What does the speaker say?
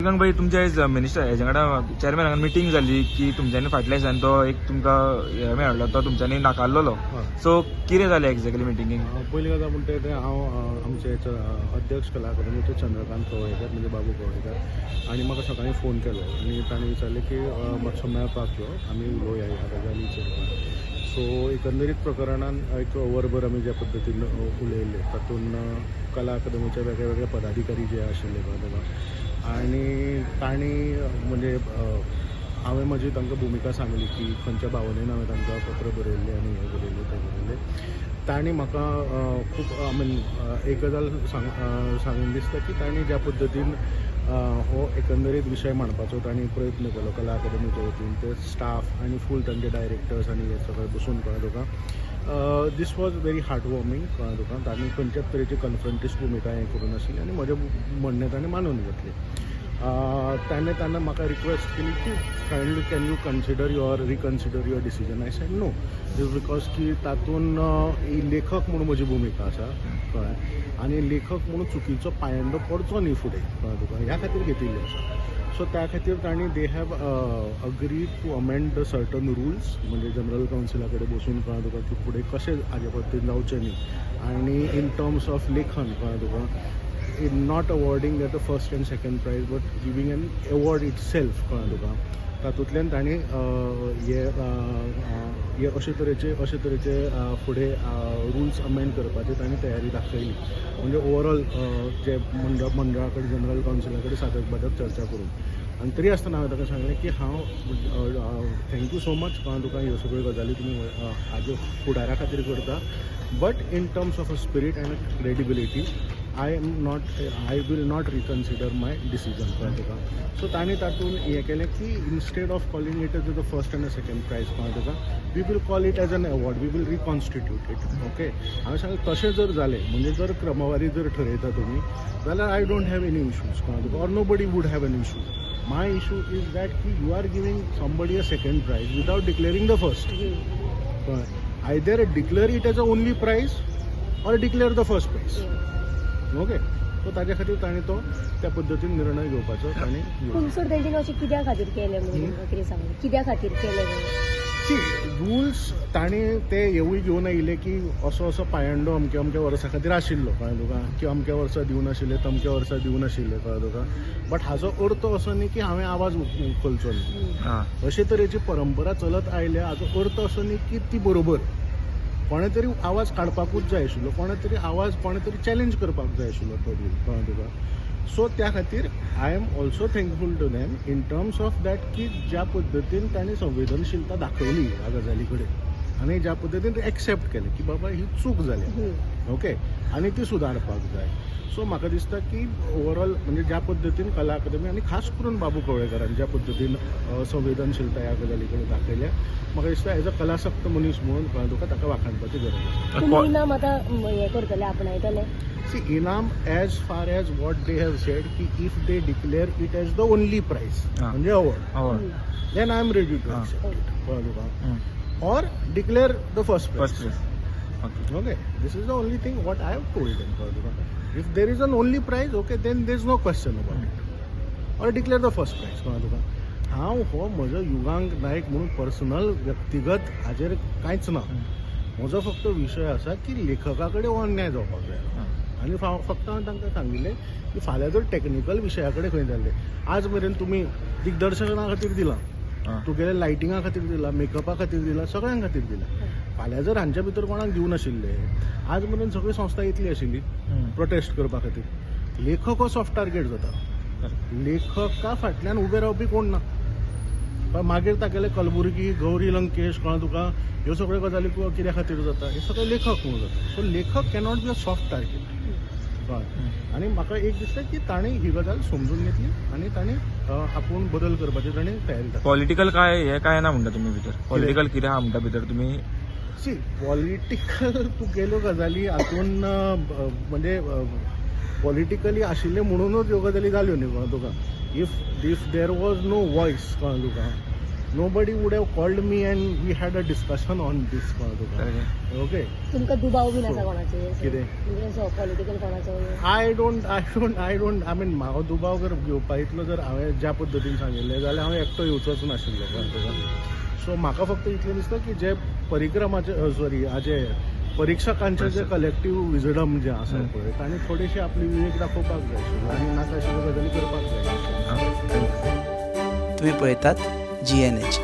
युगांक भाई, तुमच्या आयज मिनिस्टर हेज्या वांगडा, चेअरमॅना वांगडा मिटींग जाली की तुमच्यांनी फाटल्या दिसान तो एक तुमकां हे मेळ्ळो, तो तुमच्यांनी नाकारलेलो. सो कितें जालें एक्झॅक्टली मिटिंगेक? पयली गजाल म्हणटा तें हांव आमचे अध्यक्ष कला अकादमीचे चंद्रकांत कवळेकर, म्हणजे बाबू कवळेकर, आनी म्हाका सकाळीं फोन केलो आनी ताणें विचारलें की मातसो मेळपाक यो, आमी उलोवया ह्या गजालीचेर. सो एकंदरीत प्रकरणान एक वरभर आमी ज्या पद्दतीन उलयले, तातूंत कला अकादमीचे वेगळे वेगळे पदाधिकारी जे आशिल्ले, कळ्ळें तुका, आनी तांणी म्हणजे हांवें म्हजी तांकां भुमिका सांगली की खंयच्या भावनेन हांवें तांकां पत्र बरयल्लें आनी हें बरयलें, तें बरयलें. तांणी म्हाका खूब, I mean, एक गजाल सांगून दिसता की तांणी ज्या पद्दतीन हो एकंदरीत विशय मांडपाचो तांणी प्रयत्न केलो कला अकादमीच्या वतीन, ते स्टाफ आनी फूल तांचे डायरेक्टर्स आनी हे सगळे बसून, कळ्ळें तुका, this was very heart warming, कळ्ळें तुका. तांणी खंयच्याच तरेची कन्फ्रंटिस्ट भुमिका हें करूं नाशिल्ली आनी म्हजें म्हणणें ताणें मानून घेतलें. ताणें तेन्ना म्हाका रिक्वेस्ट केली की kindly can you consider your reconsider your decision. I said no, just because की तातूंत लेखक म्हणून म्हजी भुमिका आसा, कळ्ळें, आनी लेखक म्हणून चुकीचो पायंडो पडचो न्ही फुडें, कळ्ळें तुका, ह्या खातीर घेतिल्लें आसा. सो त्या खातीर तांणी they have agreed to amend the certain rules, म्हणजे जनरल कावन्सिला कडेन बसून, कळ्ळें तुका, की फुडें कशें हाजे पद्दतीन जावचें न्ही आनी इन टर्म्स ऑफ लेखन, कळ्ळें तुका, in not awarding that the first and second prize but giving an award itself, कळ्ळें तुका. तातूंतल्यान तांणी हे हे अशे तरेचे फुडें रुल्स अमेंड करपाची तांणी तयारी दाखयली, म्हणजे ओवरऑल जे मंडळा कडेन, जनरल कावन्सिला कडेन साधक बाधक चर्चा करून. आनी तरी आसतना हांवें ताका सांगलें की हांव thank you so much, कळ्ळें तुका, ह्यो सगळ्यो गजाली तुमी हाज्यो फुडारा खातीर करता, but in terms of a spirit and credibility, I am not I will not reconsider my decision, कळ्ळें तुका. सो तांणी तातूंत हें केलें की instead of calling it as the first and second prize, कळ्ळें तुका, we will call it as an award, we will reconstitute it, okay. हांवें सांगलें, तशें जर जालें, म्हणजे जर क्रमवारी जर ठरयता तुमी जाल्यार I don't have any issues, कळ्ळें तुका, or nobody would have an issue. My issue is that की you are giving somebody a second prize without declaring the first. Either declare it as a only prize or declare the first prize, okay. So ताज्या खातीर ताणें तो त्या पद्दतीन निर्णय घेवपाचो ताणें पूण सर, तेंच्यांनी अशें कित्या खातीर केलें म्हणून तुमकां कितें सांगलें, कित्या खातीर केलें म्हणून? सी, रुल्स ताणें ते हेवूय घेवन आयिल्ले की असो असो पायंडो अमक्या अमक्या वर्सा खातीर आशिल्लो, कळ्ळें तुका, की अमक्या वर्सा दिवनाशिल्ले, तमक्या वर्सा दिवनाशिल्ले, कळ्ळें तुका. बट हाजो अर्थ असो न्ही की हांवें आवाज उखलचो न्ही. अशे तरेची परंपरा चलत आयल्या हाजो अर्थ असो न्ही की ती बरोबर. कोणें तरी आवाज काडपाकूच जाय आशिल्लो, कोणें तरी आवाज, कोणें तरी चॅलेंज करपाक जाय आशिल्लो तो रूल, कळ्ळें तुका. सो त्या खातीर I am also thankful to them in terms of that की ज्या पद्दतीन तांणी संवेदनशीलता दाखयली ह्या गजाली कडेन आनी ज्या पद्दतीन ते एक्सेप्ट केलें की बाबा ही चूक जाल्या, ओके, आनी ती सुदारपाक जाय. सो म्हाका दिसता की ओवरऑल म्हणजे ज्या पद्दतीन कला अकादमी आनी खास करून बाबू कवळेकरान ज्या पद्दतीन संवेदनशीलता ह्या गजाली कडेन दाखयल्या, म्हाका दिसता एज अ कलासक्त मनीस म्हणून, कळ्ळें तुका, ताका वाखाणपाची गरज आसा. तुमी इनाम आतां हें करतले, आपणायतले? See, इनाम, as far as what they have said की if they declare it as the only prize, म्हणजे award, then I am ready to accept it, कळ्ळें तुका, or declare the first prize. First prize, okay. Okay, this is the only thing what I have told them, कळ्ळें तुका. If there is an only prize, okay, then there is no question about it. Or declare the first prize, कळ्ळें तुका. हांव हो म्हजो युगांक नायक म्हणून personal व्यक्तिगत हाजेर कांयच ना. म्हजो फक्त विशय आसा की लेखका कडेन हो अन्याय जावपाक जायना. आनी फक्त हांवें तांकां सांगिल्लें की फाल्यां जर टॅक्निकल विशया कडेन खंय जाल्लें, आज मेरेन तुमी दिग्दर्शना खातीर दिलां, तुगेले लायटिंगा खातीर दिला, मेकअपा खातीर दिला, सगळ्यां खातीर दिला. फाल्यां जर हांच्या भितर कोणाक दिवनाशिल्ले, आज मेरेन सगळी संस्था येतली आशिल्ली प्रोटेस्ट करपा खातीर. लेखक हो सॉफ्ट टार्गेट जाता. लेखका फाटल्यान उबे रावपी कोण ना. मागीर तागेले कलबुर्गी, गौरी लंकेश, कळ्ळें तुका, ह्यो सगळ्यो गजाली कित्या खातीर जाता? हे सगळे लेखक म्हणून जाता. सो लेखक cannot be a soft target, कळ्ळें. आनी म्हाका एक दिसता की ताणें ही गजाल समजून घेतली आनी ताणें आपूण बदल करपाची ताणें तयारी दाखयली. पॉलिटिकल काय हे काय ना म्हणटा तुमी भितर, पॉलिटिकल कितें आहा म्हणटा भितर तुमी? सी, पॉलिटिकल तुगेल्यो गजाली हातून म्हणजे पॉलिटिकली आशिल्ले म्हणूनच ह्यो गजाली जाल्यो न्ही, कळ्ळें तुका. If there was no voice, कळ्ळें तुका, Nobody would have called me and we had a discussion on this, कळ्ळें तुका? ओके. तुमकां दुबाव बीन आसा So, कोणाचेर? कितें? म्हणजे असो पॉलिटिकल कोणाचो? I don't, I mean, म्हाका दुबाव जर घेवपा इतलो जर हांवें ज्या पद्दतीन सांगिल्लें जाल्यार हांव एकटो येवचोच नाशिल्लो, कळ्ळें तुका? सो म्हाका फक्त इतलें दिसता की जे परिक्रमाचे, सॉरी, हाजे परिक्षकांचे जे कलेक्टीव विजडम जें आसा पळय, तांणी थोडीशी आपली विवेक दाखोवपाक जाय आशिल्लो आनी नाका आशिल्ल्यो गजाली करपाक जाय आशिल्ल्यो. तुम्ही पळयतात जीएनएच.